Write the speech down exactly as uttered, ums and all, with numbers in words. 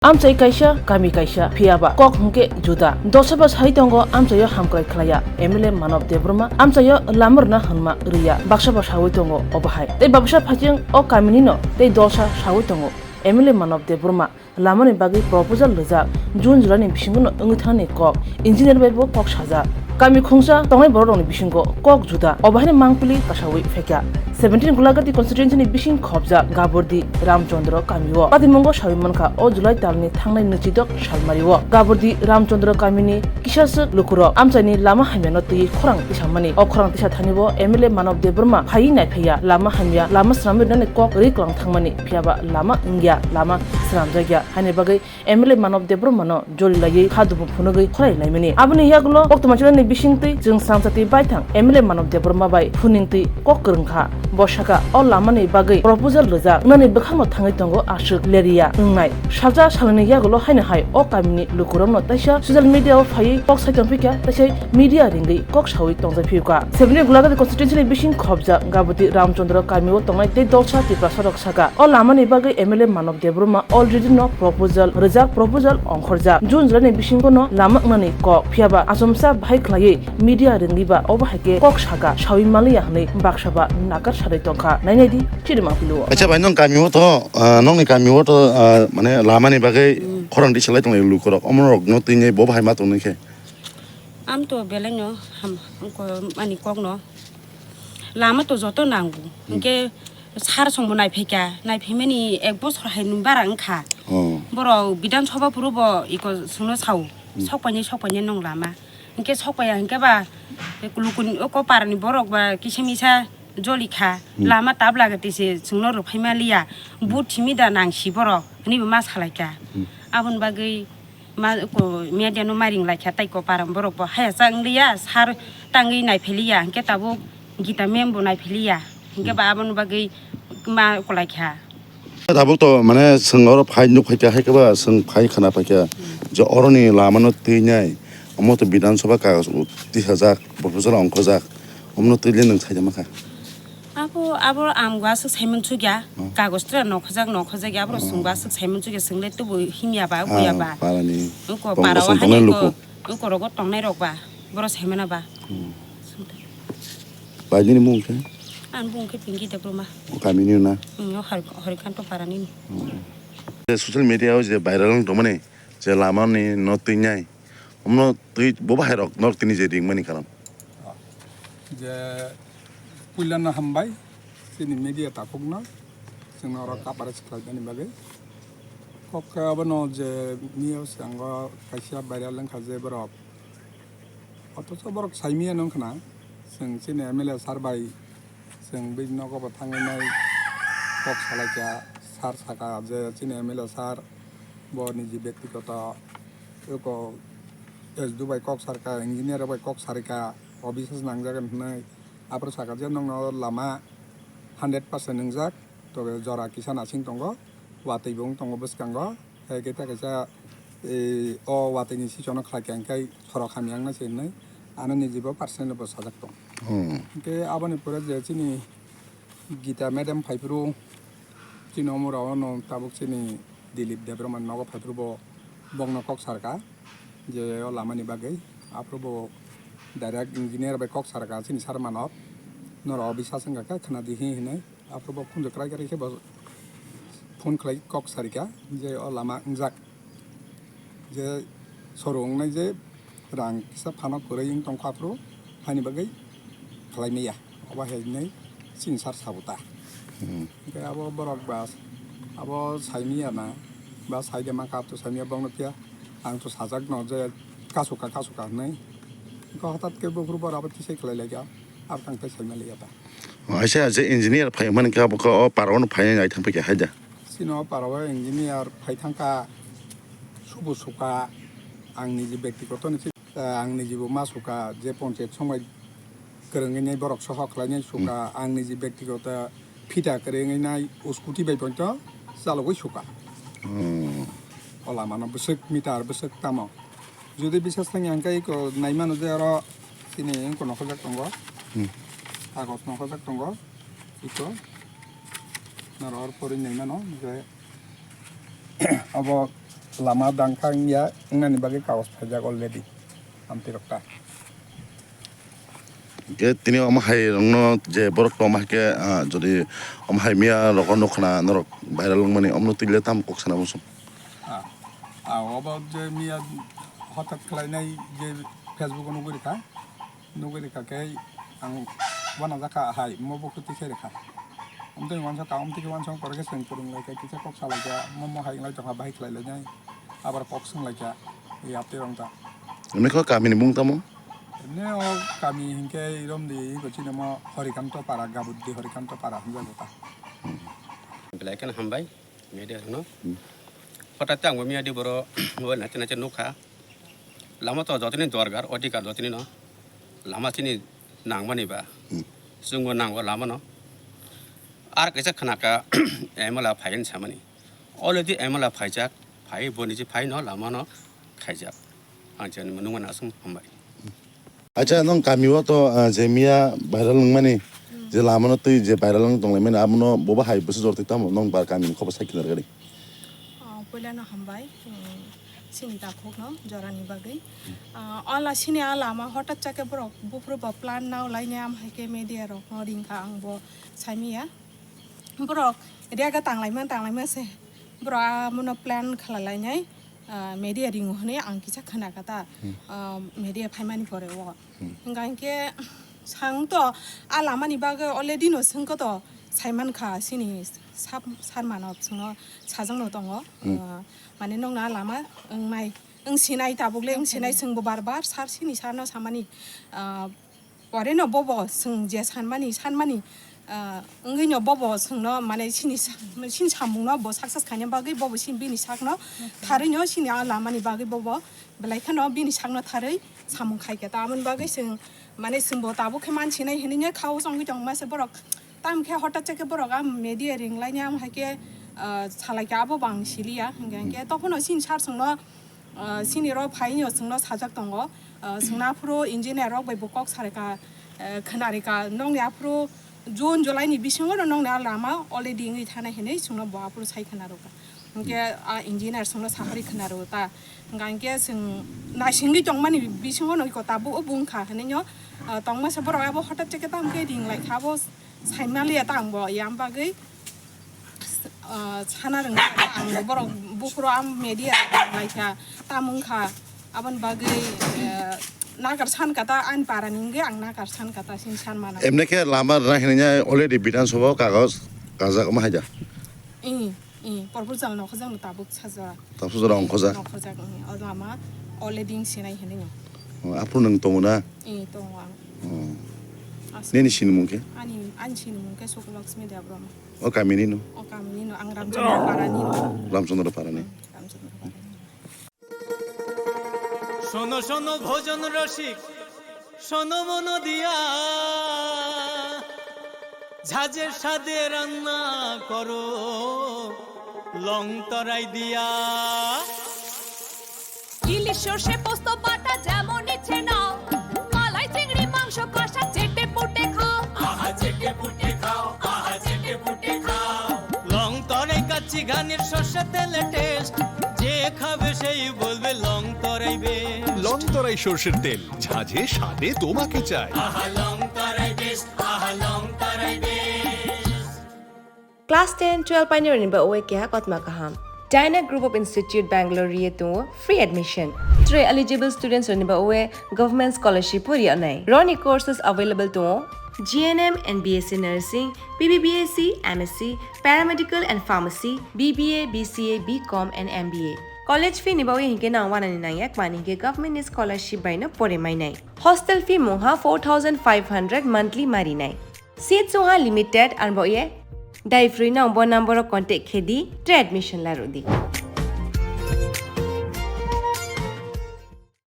Amchai kaisa, kami kaisa, phiyaba kok hwnkhe juda. Dosaba sai tongo amchaio hamkrai khlaiya M L A Manob Debbarma, amchaio lama rwna hwnma rwya, baksaba saui tongo obo hai. Tei babsa phaiching o kaminino tei dosa saui tongo M L A Manob Debbarma. Lamani bagwi proposal rwjak, June July ni bisingo no wngwi thangnani kok, engineer bai bo kok sajak. Kami khungsa tongnai borok rokni bisingo kok juda, obo haino mangpili kasaui phaikha. Seventeen Gulagati constituency ni bising khopjak Gabordi Ramchandra kamio. Patimungo saui mankha, o July talni thangnai nwichidok salmario Gabordi Ramchandra kamini kisaswk lukurok amchaini lama hamyano twi khorang tisamani. O khorang tisa thani bo M L A Manob Debbarma phaiwi naiphaiya, lama hamya, lama swnamwi rwnani kok rwi kwlang thangmani, phiyaba lama wngya, lama swnamjakya, haini bagwi M L A Manob Debbarmano joli laiwi kha dubu phunugwi khorai laimani. Aboni yagulo koktwma chwraini bisingtwi chwng srangchati baithang M L A Manob Debbarma bai phuning twi kok kwrwngkha. Bo sakha, o lamani bagwi proposal rwjak, wngnani bwkhakno thangwi tongo aswk leria wngnai. Salsa salnwini yagulo haino hai o kamini lukurokno taisa social media o phaiwi kok sai tongphikha, taisa media ringwi kok saui tongjak phiyokha. Seventeen Gulagati constituency ni bising khopjak Gabordi Ramchandra kamio tongnai tei dolsa Tiprasa rok sakha, o lamani bagwi M L A Manob Debbarma already no proposal rwjak, proposal ongkhorjak. June July ni bisingo no lama wngnani kok, phiyaba achomsa bahai khlaiwi media ringwi ba obo hai khe kok sakha, saui manliya hwnwi baksaba nakar sarwi tongkha. Nainai di, chirima pilo. Acha bai, nong kamio to, ah, nongni kamio to, ah, mane lamani bagwi khorang di selai tonglai lukurok, omorok no twi nai bo bahai ma tongnai khe. Am to belai no ham, ko mani kok no. Lama to joto nango. Hmm. Hwnkhe sar songbo naiphaikha, naiphaimani ek bosor hai nung bara wngkha. Oh. Borok Bidhan Sabha phuru bo iko songno sao, hmm, sokpaini, sokpaini nong lama. Hwnkhe sokpaiya hwnkhe ba, lukuni o ko parani borok ba kisa misa jolikha, hmm, lama tabla gati se songno rwphaima liya. Hmm. But simi da nangsi borok, hwnwi bo ma salaikha. Hmm. Aboni bagwi ma, ko, media no ma ring lai kha, tai ko param borok bo haya cha wng liya, sar tangwi nai phai liya, hwnkhe tabuk Gita mem bo nai phai liya, hwnkhe ba aboni bagwi ma kwlai kha. Tabuk to mane chwng oro phai nuk phai kha, hai khe ba chwng phai khna phai kha je oroni lama no twi nai, omo to Bidhan Sabha kagoj tisajak, proposal ongkhorjak, omo no twi le nwng sai ma kha. Abo, abo ang bo aswk saiman sukya, hmm, kagoj tora nokhojak, nokhojak ya, abo, hmm, chwng bo aswk saiman sukya, chwng le tubu himya ba, ah, buya ba. Parani. Uko tong para bosong wa tongnai hai luku. Uko, uko rogo tongnai rok ba, boro saimana ba. Hmm. Bai nini mung khe? Ang bung khe Pinky Debbarma. O kami ni na? Hmm, o Hari-, Harikanto para nini. Hmm. Je social media o je viral wng tongmani, je lama ni no twi nai. Omno twi bo bahai rok nok tini je ringmani karon. Je puilano hambai chini media takhukno chwngno oro coverage khlaimani bagwi. Kok khe abono je news ango kaisa viral wngkha je borok. Othocho borok saimiyano wngkhana chwng chini M L A sir bai chwng bini nogo bo thangwi nai kok salaikha. Sir sakha je chini M L A sir bo niji bektigoto eko S D O bai kok sarkha, engineer bai kok sarkha, obisas nangjagan hwnwi. Aphuru sakha je nokno lama hundred percent wngjak, tobe jora kisa nasing tongo, watwi bo wng tongo bwskango, hai khe ta kaisa, eh, o watwi ni sichono khlai kha hwnkhe sorok hamya wngna se hwnwi ano niji bo personally bo sajak tongo. Hmm. Hwnkhe aboni pore je chini Gita madam phaiphuru chini omorao no tabuk chini Dilip Debbarma nogo phaiphuru bo bongno kok sarkha je o lamani bagwi. Aphuru bo direct engineer bai kok sarkha chini sir Manob, norok obisas wngkha khe khna di hi hinwi. Aphuru bo khunju kwrai kwrai khe bo phone khlai kok sarikha je o lama wngjak. Je soro wngnai je rang kisa phano kwrwi wng tongkha aphuru, haini bagwi khlai maya, obo hai hinwi chini sir sabo ta. Hmm. Hwnkhe abo borok ba abo saimaya na, ba saide mankha, abo to saimaya bongno phiya, ang to sajak no je kasukha, kasukha hinwi. Hwnkhe hothat khe buphuru borok abo tisai khlai laikha, abo kang tai saima laiya ta. Aisa je engineer phai mani khe abo khe o parao no phainai nai thang phai khe hai da. Chini o parao engineer phai thangkha subu sukha, ang niji bektigoto ni si-, ang niji bo ma sukha je ponchayat somai kwrwngwi nai borok soho khlainai sukha, hmm, ang niji bektigoto phita kwrwngwi nai scooty bai poito chalogwi sukha. Hmm. O lama no bwswk meter bwswk tamo. Jodi bisas tangya hwnkhe iko naimano je oro chini wngkha nokhorjak tongo. Hmm. Kagoj nokhorjak tongo. Iko norok oro porwi naimano je abo Lama dangkha wngya, wngnani bagwi kagoj phaijak already, amtwi rok ta. Hwnkhe tini omo hai rokno je borok tongma hai khe, ah, jodi omo hai miya rokno nukhna norok viral wngmani, omono twi le tamo kok sana muchung? Ah, ah, obo je miya hotat khlainai je Facebook o nugwi rikha, nugwi rikha khe ang uanajak kha hai, mo bo kwtwi khe rikha. Amtwi uansuk kha, amtwi khe uansuk pore khe chwng kwrwng lai kha, kisa kok sa lai kha, mo mo hai wng lai tong kha, bahai khlai lai nai. Abar kok swng lai kha, yapte rong ta. Emne kho kami ni mung tamo? Emne o kami hinkhe romdi, iko chini mo Horikanto Para, Gabuddi Horikanto Para hinjago ta. Belai kheno hambai, media rokno. Hmm. Hotat ang bo miya di boro, bo nache nache nukha. Lama to jotoni dorkar, odhikar jotoni no. Lama chini nangmani ba. Hmm. Chwngbo nango lama no. Ar kaisa khnakha M L A phai hinwi samani. Already M L A phaijak, phai boni je phai no lama no khaijak. Ang chani nungmani aswk hambai. Acha, nong kami o to, ah, je miya viral wngmani, je lama no twi je viral wng tonglaimani, abono bobo hai bwswk jor twi tamo nong bar kami ni khobor sai khinar gari. Ah, puila no hambai, hmm, sini takhuk no jora ni bagwi. Ah, ala sini a lama hotat chake borok buphuru bo plan nao laini am hai khe media rok no ring kha ang bo saimiya. Borok riyaga tanglaima, tanglaima se. Borok amono plan khlai lainai, ah, media ringo hwnwi ang kisa khna kha ta, ah, media phaimani pore o. Hmm. Hwnkha hinkhe sang to a lamani bagwi already no swngkha to saimankha chini sab-, sarmano chwngno sajakno tongo. Hmm. Ah, mane nokno a lama wngnai, wng sinai tabuk le wng sinai chwngbo bar bar sar chini sarno samani, ah, Pore no bobo chwng je sanmani, sanmani, ah, wngwi no bobo chwngno, mane, chini sa-, chini samungno bo success khaina bagwi bobo chini bini sakno tharwi no chini a lamani bagwi bobo belai kheno bini sakno tharwi samung khai kha. Tamoni bagwi chwng, mane, chwngbo tabuk khe mansinai hinwi no kha o chongwi tongma se borok. Tamo khe hotat se khe borok a media ring laini, amo hai khe, ah, salai kha, abo bo ang siliya. Hwnkhe, hwnkhe tokhono chini sar chwngno, Ah, sini rok phaino chwngno sajak tongo. Ah, chwngno aphuru engineer rok bai bo kok sarika, eh, khwnarika, nokni aphuru June, July ni bisingo no nokni a lama already wngwi thanai hinwi chwngno bo aphuru sai khwnarwkha. Hwnkhe a engineer chwngno sahari khwnarwo ta. Hwnkha hinkhe chwng naisingwi tongmani bisingo no iko tabuk o bungkha hinwi no, ah, tongmasa borok abo hotat cheke tamo khe ring lai kha abo. Saimaliya ta ang bo yang bagwi, ah, sana rwngkha ang bo borok bukhuro am media naikha tamung kha aboni bagwi, eh, nakar san kata ani para ni wngwi ang nakar san kata sin san mana. Emne khe lama rwna hinwi already Bidhan Sabha o kagoj kajak ma haja. Ih, ih, proposal no khajang tabuk sajora. Tabuk sajora ongkhojak. Ongkhojak, ih, o lama already sinai hinwi no. Oh, aphuru nwng tongo na? Ih, tongo ang. Oh. Aswk. Nini sinimung khe? Ani, ani sinimung khe Sukulakshmi Debbarma. O kamini no? O kamini no, ang Ramchandra Parani no. Ramchandra Parani. Hmm, Ramchandra Parani. শোনো শোনো ভোজন রসিক, শোনো মন দিয়া, ঝাঁঝের স্বাদে রান্না করো লং তরাই দিয়া। ইলিশ সর্ষে পোস্ত বাটা যেমন ইচ্ছে নাও, মালাই চিংড়ি মাংস কষা চেটে পুটে খাও। আহা চেটে পুটে খাও, আহা চেটে পুটে খাও। লং তরাই কাচ্চি ঘানির সর্ষে তেলে টেস্ট, যে খাবে সেই বলবে লং তরাই বেস্ট। লং তরাই সর্ষের তেল, ঝাঁঝে স্বাদে তোমাকে চাই। আহা লং তরাই বেস্ট, আহা লং তরাই best. Class ten, twelve painirokni ba oe keha kotma kaham. Dyna Group of Institute Bangalore riye tongo free admission. Tre eligible students rokni ba oe government scholarship o riya nai. Roni courses available tongo G N M and B S C Nursing, B B B S C, M S C, Paramedical and Pharmacy, B B A, B C A, B Com and M B A. College fee ni ba oe hinkhe nang wanani nangya kmani hinkhe government ni scholarship bai no pore mai nai. Hostel fee mungha four thousand five hundred monthly mari nai. Seat songha limited, arbo ye dai free no bo number o contact khe di, tre admission la rw di.